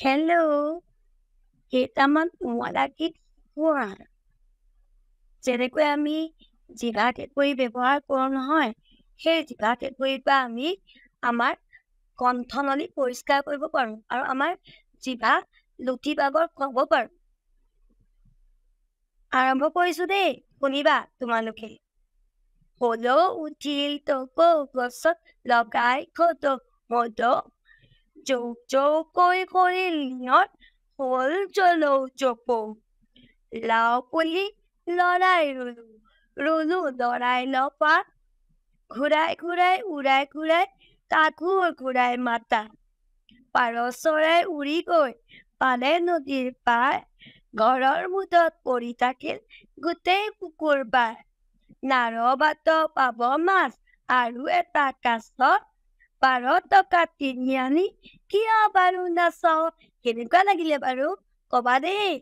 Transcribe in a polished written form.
Hello', কেইটামান কোমলা গীত শিকোঁ। যেনেকৈ আমি জিভা কেঁকুৰি ব্যৱহাৰ কৰোঁ নহয়, সেই জিভা কেঁকুৰিৰ পৰা আমি আমাৰ কণ্ঠনলী পৰিষ্কাৰ কৰিব পাৰোঁ আৰু আমাৰ জিভা লুটি বাগৰ খুৱাব পাৰোঁ। আৰম্ভ কৰিছো দেই, শুনিবা তোমালোকে। হলৌ উঠিল টকৌ গছত লগাই খদৌ মদৌ, জৌ জৌকৈ সৰিল নিয়ৰ হ'ল জলৌ জপৌ। লাও পুলি লৰাই ৰুলো, ৰুলো লৰাই লফা, ঘূৰাই ঘূৰাই উৰাই ঘূৰাই কাকো ঘূৰাই মাতা। পাৰ চৰাই উৰি গৈ পালে নদীৰ পাৰ, ঘৰৰ মুধত পৰি থাকিল গোটেই শুকুৰবাৰ। নাৰ বাট পাব মাছ আৰু এটা কাছ, 12 টকা তিনি আনি কিয় বাৰু নাচ। কেনেকুৱা লাগিলে বাৰু কবা দেই।